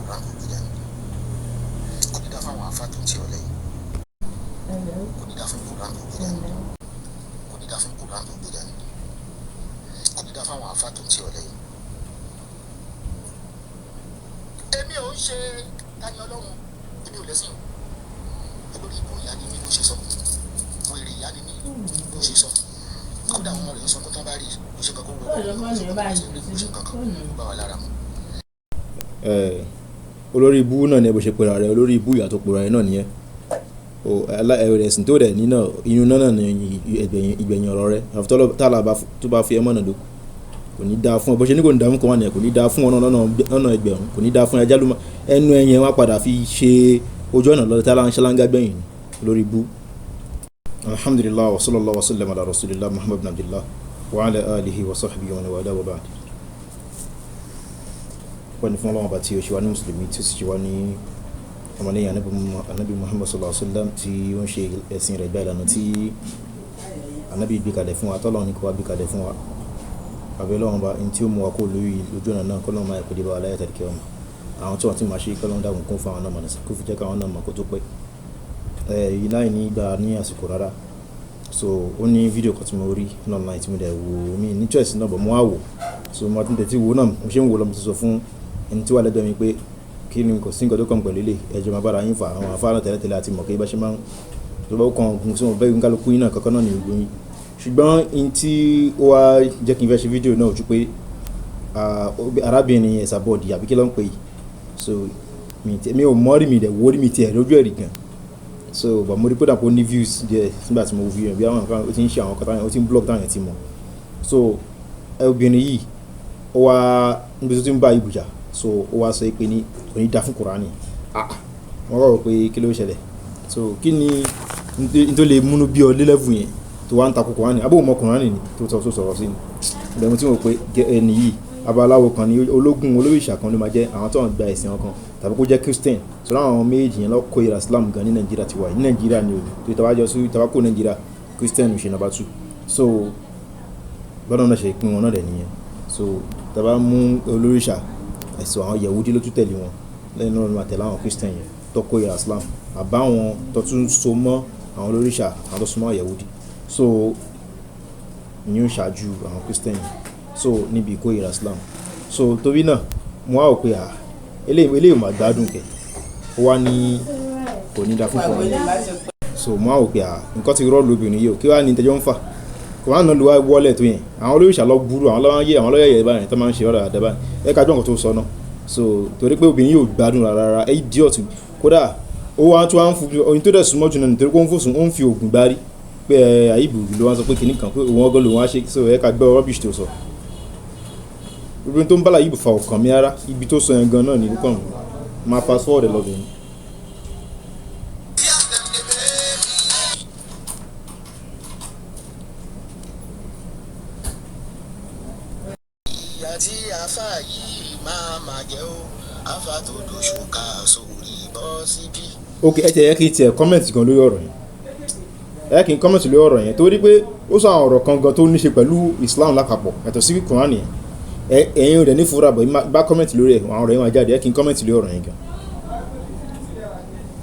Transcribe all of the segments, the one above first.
Quran tó gbé dání. Kò ní dá fáwọn àfa tó ń tì ọ́ lẹ́yìn. Kò ní dá fún Quran tó gbé dání. Kò ní dá fún Quran tó gbé dání. Kò ní dá fáwọn àfa tó ń tì ọ́ lẹ́yìn. Èmi ò ń ṣe Tani Ọlọ́run, èmi ò lẹ́sìn o. Olórí ibú ìyá ni mí bó ṣe sọ, wèrè ìyá ni mí bó ṣe sọ. Kódà àwọn ọmọ rẹ̀ ń sọ kó tán bá rí kò ṣe kankan, wọ́n kò ṣe kankan, kó bá wa lára mu. Ẹ olórí ibú náà ni ẹ bó ṣe pera rẹ, olórí ibú ìyá tó pera rẹ náà nìyẹn o. Ẹ̀sìn tó rẹ̀ nínà inú náà ní ìgbẹ̀yìn ọ̀rọ̀ rẹ, àfi tálà tó bá fi ẹ mọ̀nà ló kò ní dáa fún ọ. Bó ṣe ní kò ní dáa fún kò wà nìyẹn, kò ní dáa fún ọ lọ́nà ẹgbẹ̀rún, kò ní dáa fún ẹjá ló ẹnu ẹyẹn wá padà fi ṣe ojú ọ̀nà lọ́dọ̀ tálà ń ṣaláńgá gbẹ̀yìn lórí ibú. Alhamdulillah, wa sallallahu wa sallam ala rasulillah Muhammad bin Abdullah wa ala alihi wa sahbihi wa wala, wa ba'd. Wọ́n ní fún Ọlọ́run ọba tí ó ṣe wá ní mùsùlùmí, tí ó sì ṣe wá ní ọmọlẹ́yìn anabi Muhammad sallallahu alaihi wa sallam, tí ó ń ṣe ẹ̀sìn rẹ̀ gba ìlànà tí anabi gbé kalẹ̀ fún wa, tọ́lọ́run ní kó wá gbé kalẹ̀ fún wa. Àbí Ọlọ́run ọba ní tí ó mú wa kó lórí lójú ọ̀nà náà, kọ́lọ́run máa kó dé bá wa láyé tàbí kí ọmọ àwọn tí wọ́n ti máa ṣe, kọ́lọ́run dàgùn kún fún àwọn náà mọ̀nà, kó fi jẹ́ káwọn náà mọ̀ kó tó pẹ́ èyí láì ní gbà ní àsìkò rárá. So ó ní fídíò kan tí mo rí online tí mo dẹ̀ wò mí ní choice náà bọ̀, mo wá wò. So mo ti tẹ̀tí wò náà, mo ṣe ń wò lọ, mo ti sọ fún ẹni tí wà lẹ́gbẹ̀ẹ́ mi pé kí ni, kò sí nǹkan tó kàn pẹ̀lú ilé ẹjọ́ máa bára yín fà. Àwọn afárá tẹ́lẹ̀tẹ́lẹ̀ àti mọ̀ pé bá ṣe máa ń tó bá kàn ogun sí wọn bẹ́ẹ̀, kálukú yín náà kankan náà ní gbogbo yín. Ṣùgbọ́n in tí ó wá jẹ́ kí n fẹ́ ṣe fídíò náà ojú pé arábìnrin Esabod àbí kí ló ń pè yìí. So mi ò mọ̀ rí, mi dẹ̀ wó rí, mi tiẹ̀ lójú ẹ̀rí gan. So but mo rí pé dàpọ̀ ní views díẹ̀ nígbà tí mo wo fídíò, bí àwọn kan ó ti ń ṣe àwọn kan táwọn ó ti ń blog táwọn yẹn ti mọ̀. So obìnrin yìí, ó wá níbi tó ti ń bá ibùjà, so ó wá sọ pé ní kò ní dá fún Kùránì. Ah, wọ́n rọ̀ pé kí ló ṣẹlẹ̀? So kí ni n tó lè múnú bí ọ lé level yẹn tó wá ń takò Kùránì? Abó mọ Kùránì ni tó sọ, tó sọ̀rọ̀ sí ni. Ìbẹ̀rù tí mo pé ẹni yìí, babaláwo kan ní, ológun olóríṣà kan ló máa jẹ́, àwọn tó ń gba ẹ̀sìn wọn kan, tàbí kó jẹ́ Christian. So láwọn méjì yẹn ló kó ìra Islam gan ní Nàìjíríà ti wà ní Nàìjíríà ni o, tó tàbá jọ sí tàbá kó Nàìjíríà, Christian ṣe number two. So gbọ́dọ̀ náà ṣe pín wọn náà dẹ̀ nìyẹn. So tàbá mú olóríṣà ẹ̀sùn, àwọn Yahudi ló tún tẹ̀lé wọn lẹ́yìn náà, ló máa tẹ̀lé àwọn Christian yẹn tó kó ìra Islam, àbáwọn tó tún so mọ́ àwọn olóríṣà, àwọn tó so mọ́ Yahudi. So ìyẹn ń ṣáájú àwọn Christian yẹn so níbi ìkórìíra Islam. So torí náà mo wá rò pé à eléyìí ò máa gbádùn kẹ̀, ó wá ní kò ní da fún Kùránì. So mo wá rò pé à nǹkan ti rọ́ọ̀lù obìnrin yìí o, kí wàá ní tẹjọ́ ń fà? Kùránì náà ló wá wọlé tó yẹn. Àwọn olóríṣà lọ burú, àwọn lọ́wọ́ yé àwọn lọ́yẹ̀yẹ̀ báyìí tó máa ń ṣe ọ̀rọ̀ àdá báyìí. Ẹ ká gbọ́ nǹkan tó sọ náà. So torí pé obìnrin yìí ò gbádùn rárá rárá, idiot. Kódà ó wá tó wá ń fún oyin tó dẹ̀ súnmọ́ jù náà nítorí pé ó ń fòsùn, ó ń fi oògùn gbárí pé ẹ àyíbù ló wá sọ pé kìnnì kan pé òun ọgọ́ lòun á ṣe. So ẹ ká gbọ́ rubbish tó sọ. Obìnrin tó ń bá láyìí fa ọkàn mi rárá, ibi tó sọ yẹn gan náà ní kàn máa fast forward ẹ lọ́bìnrin. Ìyá tí àáfà yìí máa máa jẹ́ ó, àáfà tó dóṣù ká sórí bọ́ síbí. Ok, ẹ tiẹ̀ yẹ kí n tiẹ̀ comment gan lórí ọ̀rọ̀ yẹn. Ẹ kí n comment lórí ọ̀rọ̀ yẹn torí pé ó sọ àwọn ọ̀rọ̀ kan gan tó ní ṣe pẹ̀lú Islam lápapọ̀ yàtọ̀ sí Quran yẹn. Ẹ ẹ̀yin ò dẹ̀ ní fura bọ̀, bá comment lórí ẹ̀, àwọn ọ̀rọ̀ yẹn máa jáde. Ẹ kí n comment lórí ọ̀rọ̀ yẹn gan.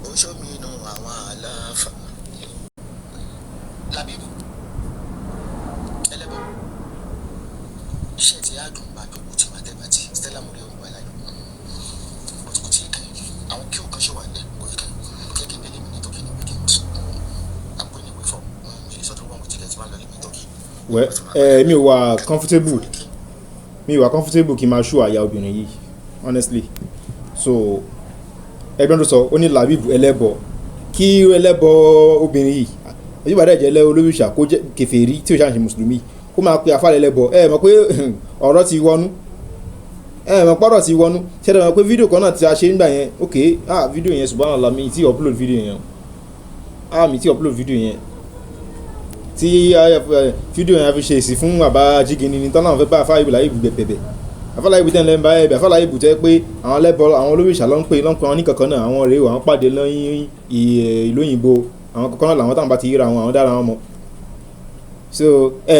Ó ṣómìnà àwọn àlàáfà làbíbù ẹlẹ́bọ̀ iṣẹ́ tí a dùn máa jókòó tí máa tẹ̀ bàtì Stella Mori ọ̀hún wà láyé, but kò tí ì kàn àwọn kí òkan ṣe wà nílẹ̀, kò yí kàn jẹ́ kí n délé mi ní Turkey ní weekend. I'm going away from mi lè sọ tó wọ́n mo ticket máa lọ lé mi Turkey. Well, ẹ mi ò wà comfortable kí n máa ṣú àyà obìnrin yìí, honestly. So ẹgbẹ́ tó sọ, ó ní Labib ẹlẹ́bọ, kí ẹlẹ́bọ obìnrin yìí àyípadà ẹ̀jẹ̀ ẹlẹ́ olóríṣà, kó jẹ́ kèfèrí tí ò ṣáà ń ṣe mùsùlùmí, kó máa pe afárá ẹlẹ́bọ. Ẹ mọ̀ pé ọ̀rọ̀ ti wọnú, ẹ mọ̀ pọ́rọ̀ ti wọnú. Ṣé ẹ mọ̀ pé fídíò kan náà tí a ṣe nígbà yẹn? Ok, ah, fídíò yẹn, subhanallah, mi ti upload fídíò yẹn. Ah, mi ti upload fídíò yẹn tí fídíò yẹn a fi ṣe èsì fún bàbá jígini ní tọ́lá, àwọn fẹ́ bá afárá ibùdó láyé ibùgbẹ̀ bẹ̀bẹ̀ afárá ibùdó tẹ́lẹ̀ ń bá ẹbẹ̀ afárá ibùdó tẹ́ pé àwọn ẹlẹ́bọ, àwọn olóríṣà ló ń pè, ló ń pè wọn ní kankan náà. Àwọn rèé, àwọn pàdé lẹ́yìn ìlú òyìnbó, àwọn kankan náà làwọn táwọn bá ti ríra wọn, àwọn dára wọn mọ̀. So ẹ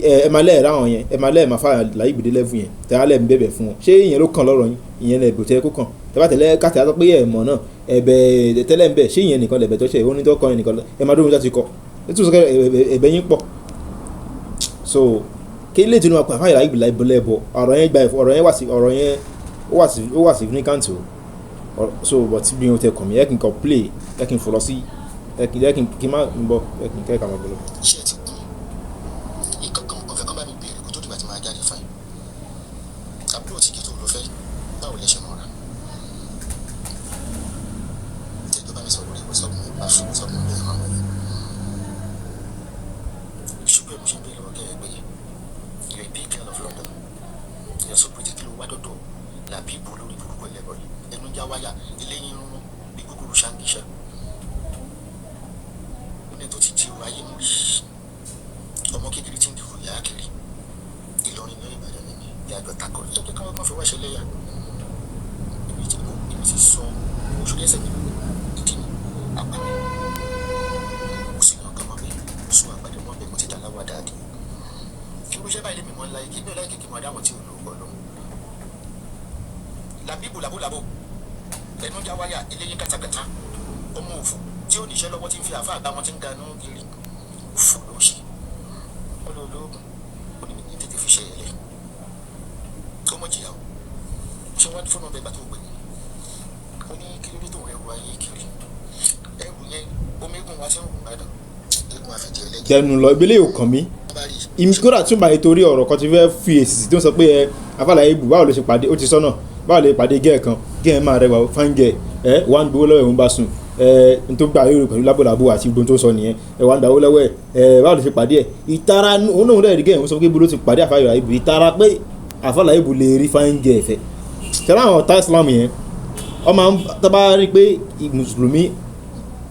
ẹ ẹ máa lẹ́ẹ̀rẹ́ àwọn yẹn, ẹ máa lẹ́ẹ̀ máa fà láyé ibùdó level yẹn tẹ́ á lẹ́ ń bẹ̀bẹ̀ fún wọn. Ṣé ìyẹn ló kàn lọ́rọ̀ yín? Ìyẹn lẹ̀ bò tẹ́ kó kàn tẹ́bá tẹ̀lé kàtẹ́ á sọ pé ẹ̀ mọ̀ náà, ẹ̀bẹ̀ tẹ́lẹ̀ ń bẹ̀, ṣé ìyẹn nìkan lẹ̀bẹ̀ tó ṣe ó ní tó kọ́ yẹn nìkan ẹ máa dóhun tó ti kọ́ ètò ìsọ̀kẹ́ ẹ̀bẹ̀ yín pọ̀. So kí lè tún wà pé àfáà ìlà ìbò lẹ́bọ̀, ọ̀rọ̀ yẹn gba ẹ̀fọ́, ọ̀rọ̀ yẹn wà sí, ọ̀rọ̀ yẹn ó wà significant o. So but bí o tẹ kàn mí, ẹ kí n kàn play, ẹ kí n fò lọ sí, ẹ kí n kí n má ń bọ̀, ẹ kí n kẹ́ ká máa bọ̀ lọ. Iṣẹ́ ti kún ìkankan ọ̀fẹ́ kan bá mi béèrè kó tó dìgbà tí màá jáde fún ẹ. Àbúrò tí kì í tó lọ fẹ́, báwo lẹ ṣe mọ̀ra? Tẹ́jọ́ bá mi sọ̀rọ̀ lórí WhatsApp, mi bá fi WhatsApp mi bẹ́ẹ̀ máa wọ̀nyí. Ṣùgbọ́n mo ṣe ń béèrè lọ́wọ́ kẹ́ ẹ pé you're a big girl of London, you're so pretty, kí ló wá dọ́dọ̀ làbí ìbò lórí burúkú ẹlẹ́bọ̀ yìí, ẹnu já wáyà, eléyìí rúnrún bí gúgúrú ṣàǹgíṣà, ó ní tó ti di ayé mú rí, ọmọ kékeré tí ń dìrò yá kiri Ìlọrin ní Ìbàdàn ní ní àjọ takọ ẹ jẹ́ káwọn kan fi wá ṣe lẹ́yà. Èmi ti kó, èmi ti sọ oṣù lẹ́sẹ̀ mi, ìdí mi apá mi kò sí ọkàn mọ́ bẹ́ẹ̀, kò sún àgbàdo mọ́ bẹ́ẹ̀, mo ti dà láwà dáadé. Irú iṣẹ́ báyìí lèmi mọ́ ńlá yìí, kí mi ò láì kékeré mọ́ adáwọ̀ tí ò lò ó lọ. Làbíbù làbúlàbò, ẹnu já wáyà, eléyìí kàtàkàtà, ọmọ òfò tí ó níṣẹ́ lọ́wọ́, tí ń fi àáfàá gbá wọn, tí ń ganú kiri, òfò ló ṣe. Ó lọ lóògùn, ó ní ní tètè fi ṣe ẹ̀lẹ́ kó mọ̀ jìyà o. Ṣé wọ́n fóònù ọbẹ̀ gbà tó gbé? Ó ní kí ló dé tó ń rẹrù ayé kiri, ẹrù yẹn omi eégún wa ti ń rùn gbàdàn, eégún àfìdí ẹlẹ́gẹ̀. Jẹnu lọ, ìbílẹ̀ ò kàn mí. Bá rí. Kódà tún báyìí, torí ọ̀rọ̀ kan ti fẹ́ fi èsì sí tó ń sọ pé ẹ afálàyé ibù, báwo ló ṣe pàdé? Ó ti sọ́nà báwo lè pàdé gẹ́ẹ̀ kan, gẹ́ẹ̀ máa rẹwà, fáńgẹ̀ ẹ wà ń gbowó lọ́wọ́ ẹ̀, ń bá sùn ẹ n tó gbà yóò pẹ̀lú lábòlábò àti gbogbo tó sọ nìyẹn, ẹ wà ń gbowó lọ́wọ́ ẹ, ẹ báwo ló ṣe pàdé ẹ? Ìtara òun náà rẹ̀ rí gẹ́ẹ̀ ń sọ pé ibo ló ti pàdé àfáàyè ibù, ìtara pé àfálàyé ibù lè rí fáńgẹ̀ ẹ̀fẹ̀ tẹ́lá. Àwọn ọ̀tá Islam yẹn, ọmọ tó bá rí pé mùsùlùmí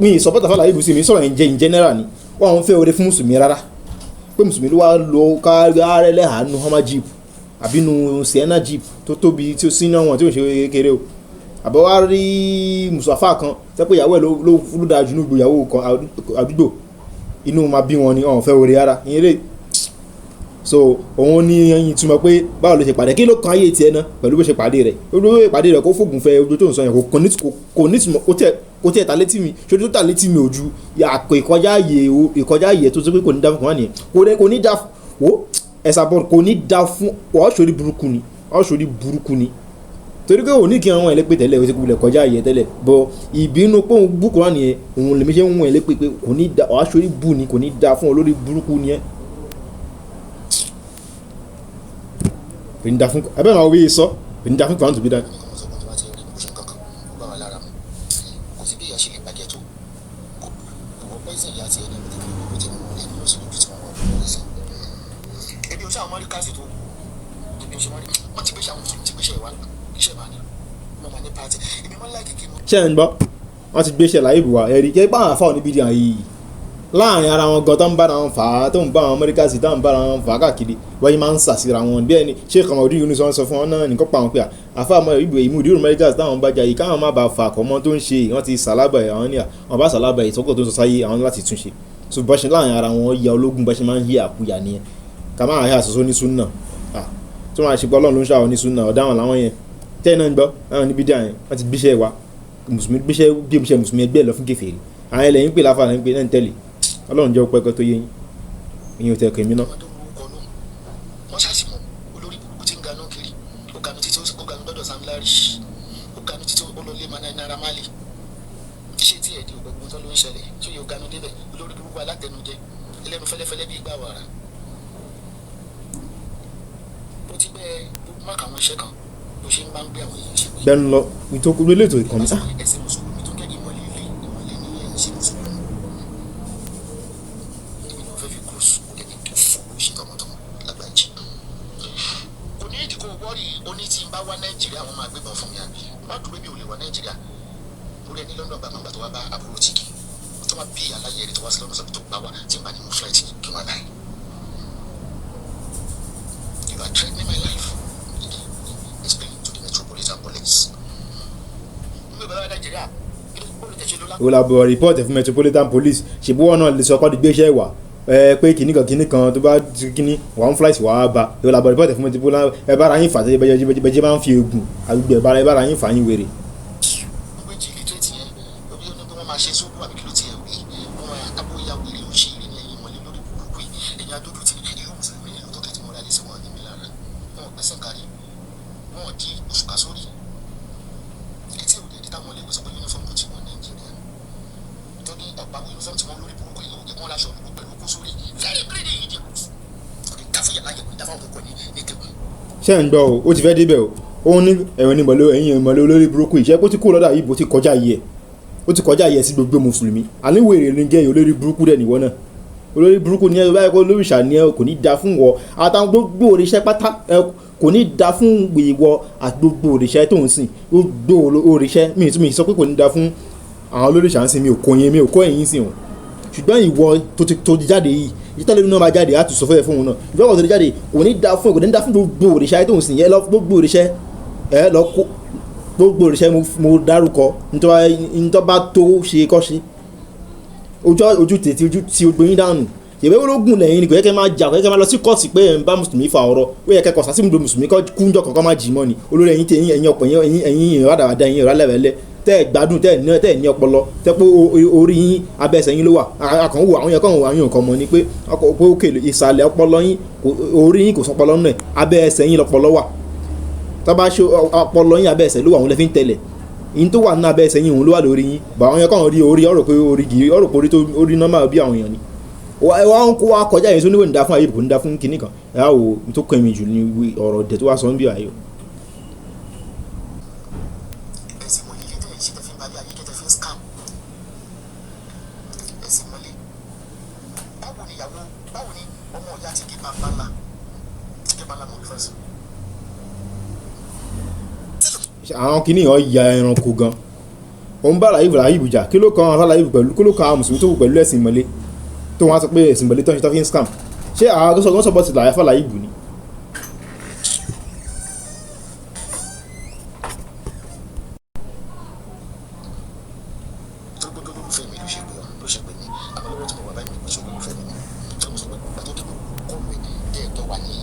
mi support àfálàyé ibù sí mi sọ̀rọ̀ in general ni wọ́n àwọn fẹ́ oore fún mùsùlùmí rárá, pé mùsùlùmí ló wá lo kárẹ́lẹ́ àánú Hummer jeep àbí nu Sienna jeep tó tóbi tí ó sí náà wọn tí ò ń ṣe kékeré o, àbọ̀ wá rí mùsàfà kan tẹ́ pé ìyàwó ẹ̀ ló dáa jù ní gbogbo ìyàwó kan àdúgbò, inú máa bí wọn ni, ọ̀hún fẹ́ oore rárá ìyẹn lè. So òun ní ẹyin túmọ̀ pé báwo ló ṣe pàdé, kí ló kan ayé tiẹ̀ náà pẹ̀lú bó ṣe pàdé rẹ̀, olú bó ṣe pàdé rẹ̀, kó fògùn fẹ́ ojú tó ń sọ yẹn kò ní túmọ̀, kò tiẹ̀ ta létí mi ṣojú tó ta létí mi ojú àpò ìkọjá ààyè ìkọjá ààyè tó tó pé kò ní dá fún wọn nìyẹn, kò ní dá wo ẹ̀sà bọ́ọ̀lù, kò ní dá fún ọ̀ṣọ́rí burúkú ni, ọ̀ṣọ́rí burúkú ni, torí pé òní kí àwọn ẹlẹ́pẹ̀ tẹ́lẹ̀ o ti kulẹ̀ kọjá ààyè tẹ́lẹ̀ bọ̀, ìbínú pé òun bú Kùránì nìyẹn, òun lèmi ṣe ń wọ̀n ẹlẹ́pẹ̀ pé kò ní dá ọ̀ṣọ́rí bù ni, kò ní dá fún olórí burúkú ni ẹ́, kò ní dá fún abẹ́ máa wí sọ, kò ní dá fún Kùránì tó bí dá. Ní kọ́mọ sọ pé tó bá ti rí bó ṣe nǹkan kan ó bá wa lára mu, kò sí bí ìyá ṣe lè bàjẹ́ tó kò ìwọ poison ìyá tiẹ̀ ní ibi tí mo ti mú lẹ́nu lọ sí lójú tí wọ́n wọ́n poison. Ebi o ṣe àwọn mọ́ríkàsì tó wù, ebi o ṣe mọ́rí, wọ́n ti gbéṣẹ́ àwọn mùsùlùmí ti gbéṣẹ́ ìwà iṣẹ́ máa ní wọ́n máa ní pàtì, èmi wọ́n láì kékeré. Ṣé ẹ̀ ń gbọ́? Wọ́n ti gbéṣẹ́ láyé ìbùwà ẹ̀rí jẹ́ pé àwọn àfáà níbi díà yìí láàrin ara wọn gan tó ń bára wọn fà á, tó ń bá àwọn Amẹ́ríkà sí, tó ń bára wọn fà á káàkiri, wọ́n yìí máa ń sàṣìra wọn bí ẹni Sheikh Kamaldeen Yunus sọ fún wọn náà nìkan pa àwọn pé àfáà ọmọ ìbò ìmúdírù Amẹ́ríkà táwọn bá jà yìí káwọn má bàa fà kọ́mọ́ tó ń ṣe, wọ́n ti sàlábà ẹ̀, àwọn ní àwọn bá sàlábà ìtọ́kọ̀ tó ń sọ sáyé àwọn láti túnṣe. So bá ṣe láàrin ara wọn ya ológun, bá ṣe máa ń yí àkúyà nìyẹn, ká máa yà àṣọṣọ ní súnà tó máa ṣe pé Ọlọ́run ló ń ṣàwọn ní súnà ọ̀daràn làwọn yẹn tẹ́ ẹ̀ náà ń gbọ́ láwọn níbi díà yẹn. Wọ́n ti gbéṣẹ́ wa mùsùlùmí, gbéṣẹ́ bí iṣẹ́ mùsùlùmí ẹgbẹ́ lọ fún kèfèrí, àwọn ẹlẹ́yìn pè láfa ní pé náà ń tẹ̀lé. Ọlọ́run jẹ́ ọpẹ́ tó yé yín, ìyẹn ò tẹ̀ kàn mí náà. Ọmọ tó ń kọ lóhùn wọ́n ṣáàṣì mọ̀ olórí burúkú tí ń ganú kiri, ó ganú títí ó ganú dọ́dọ̀ Sam Larry, ó ganú títí ó lọ lé Naira Marley, iṣẹ́ tí ẹ̀dí ògbẹ́gun tó ló ń ṣẹlẹ̀ tí ó yẹ ó ganú débẹ̀, olórí burúkú alátẹnujẹ, ẹlẹ́nu fẹ́lẹ́fẹ́lẹ́ bí igbá wàrà. Ó ti bẹ́ẹ̀ má kà àwọn iṣẹ́ kan bó ṣe ń bá ń gbé àwọn èèyàn ṣe pé Gbẹnu lọ ìtókù ló lè tó ìkànnì. Ẹ̀sìn mùsùlùmí tó ń jẹ́ ìmọ̀lẹ̀ ilé ìmọ̀lẹ̀ ní ẹ̀ ṣe mùsùlùmí, èmi náà fẹ́ fi kúrò kó dẹ̀ ní tó fò ló ṣe tọmọtọmọ lágbàjì. Kò ní ìdíkò wọ́ọ̀rì oní tí ń bá wá Nàìjíríà, àwọn máa gbébọn fún mi, àbí má dúró, mi ò lè wá Nàìjíríà lórí ẹni London bàbá tó wá bá àbúrò tìkì tó wá bí aláyẹ rẹ tó wá sí London sọ tó bá wá tí ń bá ní mú flight kí wọ́n báyìí. You are threatening my life. Explain to the Metropolitan Police. Mi ò bá wá Nàìjíríà kí ló tẹ̀ ṣe ló lá. Ó la bọ̀ report fún Metropolitan Police, ṣèbí wọn náà lè sọ pé gbéṣẹ́ wà. Ẹ pé kìnnì kan kìnnì kan tó bá kìnnì wà ń flight wà á ba ìwọ làbọ̀ rìpọ́tì fún mi tí bó ẹ bára yín fà tẹ́ bẹ́jẹ́ máa ń fi egun àgbègbè ẹ bára yín fà yín wèrè. Méjì illiterate yẹn lórí ó ní pé wọ́n máa ṣe sóbò àbí kí ló tiẹ̀ wí, wọ́n máa àbóyá wèrè ó ṣe eré ní ẹ̀yìn mọ̀lẹ́ lórí burúkú yìí, ẹ̀yìn adójú ti irú mùsùlùmí nílùú tó kẹ́tì mọ́ra lé sí wọn ní mi lára, wọn ò gbẹ́sẹ̀ kárí, wọn ò di oṣù ká sórí etí òde ẹ̀dí táwọn ilé ìwé sọ pé uniform ti wọ Nàìjíríà tó ní ọ̀pá uniform tí wọ́n lórí burúkú yìí ló wọ́n láṣọ olùkọ́ pẹ̀lú kó sórí very greedy idiot kò ní dáfún yàrá yẹ, kò ní dáfún àwọn kòkò ní kéwù. Ṣé ń gbọ́ o? Ó ti fẹ́ débẹ̀ o. Ó ní ẹ̀wọ̀n ní mọ̀lẹ́ ẹ̀yìn ìmọ̀lẹ́ olórí burúkú yìí, ṣé kó ti kú lọ́dà yìí, bó ti kọjá yìí ẹ̀, ó ti kọjá yìí ẹ̀ sí gbogbo mùsùlùmí. Àní wèrè ní jẹ́ olórí burúkú dẹ̀ nìwọ náà, olórí burúkú ní ẹ báyìí, kó olóríṣà ní ẹ, kò ní da fún wọ àtàwọn gbogbo òrìṣà pátá ẹ, kò ní da fún ìwọ àti gbogbo òrìṣà tó ń sìn, gbogbo òrìṣà. Mi tún mi sọ pé kò ní da fún àwọn olóríṣà ń sìn, mi ò kó yín, mi ò kó ẹ̀yìn sìn o. Ṣùgbọ́n ìwọ tó ti jáde yìí, ìtọ́lẹ́nu náà máa jáde á tún sọ fún ẹ fún òun náà. Ìwọ tó ti jáde, kò ní da fún ẹ, kò ní da fún gbogbo òrìṣà tó ń sìn yẹn lọ, gbogbo òrìṣà ẹ lọ kó gbogbo òrìṣà mo dárúkọ nítorí bá tó ṣe kọ́ ṣe ojú tètè ojú tí o gbóyin dànù. Ìwé ológun lẹ́yìn ni kò yẹ kẹ́ máa jà, kò yẹ kẹ́ máa lọ sí kóòtù pé ẹ̀ ń bá mùsùlùmí fa ọ̀rọ̀. Ó yẹ kẹ́ kọ̀ sásì mùsùlùmí kọ́ kúnjọ kankan má jì mọ́ ni olórí ẹ̀yin tí ẹ̀yin ọ̀pọ̀ ẹ̀yin ẹ̀yin ìrọ̀lẹ́ ẹ̀yin ìrọ̀lẹ́ tẹ́ ẹ̀ gbádùn, tẹ́ ẹ̀ ní ọpọlọ, tẹ́ pé orí yín abẹ́sẹ̀ yín ló wà. Akàn wò àwọn yẹn kàn wò àwọn yẹn kàn mọ̀ ni pé pé òkè ìsàlẹ̀ ọpọlọ yín, orí yín kò sọpọlọ nù ẹ̀, abẹ́ ẹsẹ̀ yín lọpọlọ wà. Tá bá ṣe ọpọlọ yín, abẹ́ ẹsẹ̀ ló wà, òun lẹ fi ń tẹ̀lẹ̀. Yín tó wà nínú abẹ́ ẹsẹ̀ yín, òun ló wà lórí yín. Bà àwọn yẹn kàn rí orí ọ̀rọ̀ pé orí gírí ọ̀rọ̀ pé orí tó orí nọ́mà bí àwọn èèyàn ni ẹ wá ń kó wa kọjá yẹn tó níwèé ń da fún ayé, kò ń da fún kinní kan. Ẹ á wò tó kàn mí jù ní ọ̀rọ̀ dẹ̀ tó wá sọ ń bí ayé. Ẹ̀sìn mọ̀lẹ́ lé tẹ̀ ṣe tẹ̀ fi ń balẹ̀ ayé tẹ̀ fi ń scam ẹ̀sìn mọ̀lẹ́. Báwo ni ìyàwó, báwo ni ọmọ ìyá ti gé bàbá ńlá ti gé bàbá ńlá mọ̀ fẹ́sì. Àwọn kinní yẹn ya ẹranko gan. Òun bá Làyíbù Làyíbù jà, kí ló kan àwọn Làyíbù pẹ̀lú, kí ló kan àwọn mùsùlùmí tó kù pẹ̀lú ẹ̀sìn ìmọ̀le tó wọn á sọ pé ẹ̀sìn ìmọ̀le tó ń ṣe tó fi ń scam? Ṣé àwọn agbésọ̀gbọ́n sọ̀bọ̀ ti làyàfà Làyíbù ni? Tó gbọ́dọ̀ olólùfẹ́ mi ló ṣe pé ló ṣe pé mi àmọ́ lọ́wọ́ tí mo wà báyìí, mi kò ṣe olólùfẹ́ mi ni tó mo sọ pé pàtó kí mo kọ́ mi tẹ́ ẹ̀ tó wà ní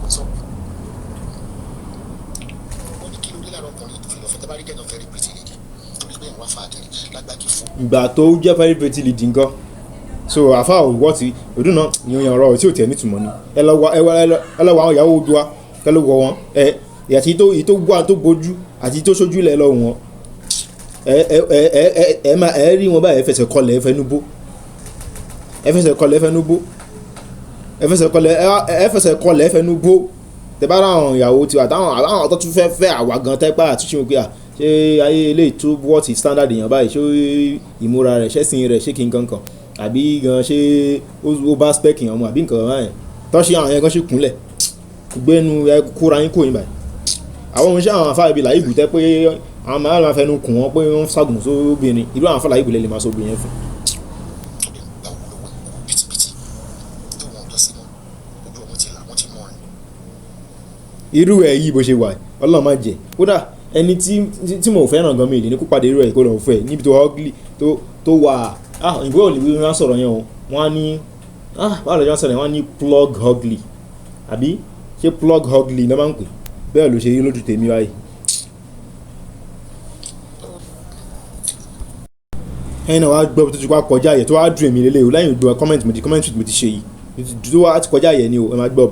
WhatsApp. Ó ní kí ló rí lára ọkùnrin tó fi lọ fẹ́ tẹ́ bá rí gẹ̀ẹ́nà very pretty lady torí pé ìwà fàákiri lágbájú fún. Ìgbà tó jẹ́ very pretty lady nǹkan so àfa òwò ti ọdún náà ìyẹn ọ̀rọ̀ tí ò tẹ̀ nítumọ̀ ni. Ẹ lọ wá, ẹ lọ wá àwọn ìyàwó ojú wa, kẹ ló wọ wọn ẹ àti èyí tó wà tó gbójú àti tó sójú lẹ lọ wọn. Ẹ ẹ ẹ ẹ ẹ máa ẹ rí wọn báyìí, ẹ fẹsẹ̀ kọlẹ̀, ẹ fẹnu bó, ẹ fẹsẹ̀ kọlẹ̀, ẹ fẹnu bó, ẹ fẹsẹ̀ kọlẹ̀, ẹ fẹsẹ̀ kọlẹ̀, ẹ fẹnu bó. Tẹ bá ráwọn ìyàwó tiwa táwọn àwọn tó tún fẹ́ fẹ́ àwa gan tẹ́ pé àtúnṣe wọn pé à ṣé ayé eléyìí tó wọ́ọ̀tì standard èèyàn báyìí, ṣé ìmúra rẹ̀, ṣẹ́sìn rẹ̀, ṣé kí n kankan àbí gan ṣé ó bá spec èèyàn mu àbí nǹkan báyìí tó ṣe àwọn yẹn gan ṣe kúnlẹ̀ gbẹ́nu ẹ kóra yín kò yín báyìí. Àwọn ohun iṣẹ́ àwọn afá ibi Làyíbù tẹ́ pé àwọn máa máa fẹnu kùn wọ́n pé wọ́n ságùn sóbìnrin, irú àwọn afá Làyíbù lè máa sọ obìnrin yẹn fún. Gba owó lọ́wọ́ owó bìtìbìtì tó wọn jọ sí mọ́ ojú ọmọ ti là wọ́n ti mọ́ rẹ̀. Irú ẹ̀ yìí bó ṣe wà, Ọlọ́run má jẹ́ kódà ẹni tí mo fẹ́ràn gan mi lè ní kó pàdé irú ẹ̀ kó lọ fẹ́ níbi tó ugly tó wà. Ah, ìwé ò lè wí wọn sọ̀rọ̀ yẹn o. Wọ́n á ní, ah, báwo lè wọ́n sọ̀rọ̀ yẹn? Wọ́n á ní plug ugly àbí ṣé plug ugly ní wọ́n máa ń pè bẹ́ẹ̀ ló ṣe rí lójú tèmi báyìí. Ẹ̀yin náà wàá gbọ́ tó ti wá kọjá yẹ tó wá dùn èmi lélẹ̀ o. Lẹ́yìn ìgbọ́ comment mo ti comment mo ti ṣe yìí tó wá ti kọjá yẹ ni o. Ẹ máa gbọ́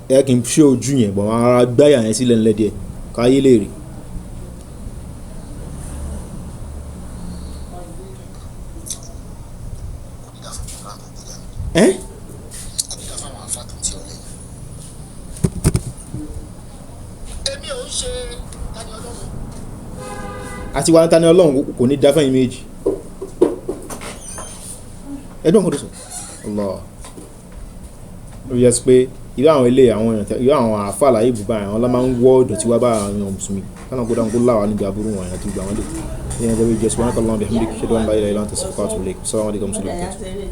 ẹ kì í ṣe ojú yẹn bọ̀, àwọn ará gbáyà yẹn sílẹ̀ ńlẹ̀ díẹ̀ káyé lè rí. Kò ní dá fún ránkò gbéra. Ẹ́ Kò ní dá fáwọn afá tó ń tí ọ lẹ́yìn. Èmi ò ń ṣe Tani Ọlọ́run. Àti wa Tani Ọlọ́run kò ní dá fẹ́yìn méjì. Ẹgbọ́n kan tó sọ Allah ó yẹ sí pé irú àwọn ilé àwọn èèyàn, irú àwọn àáfàá láyé ibùba àwọn ọlọ́ máa ń wọ́ ìdọ̀tí wá bá àwọn èèyàn mùsùlùmí kánà kó dáhùn kó láwà níbi aburú wọn àti ìgbà wọn dé. Ìyẹn jẹ́ bí jẹ́ subhanaka Allahumma bihamdika ashhadu an la ilaha illa anta astaghfiruka wa atubu ilayk. Assalamu alaikum warahmatullahi wabarakatuh.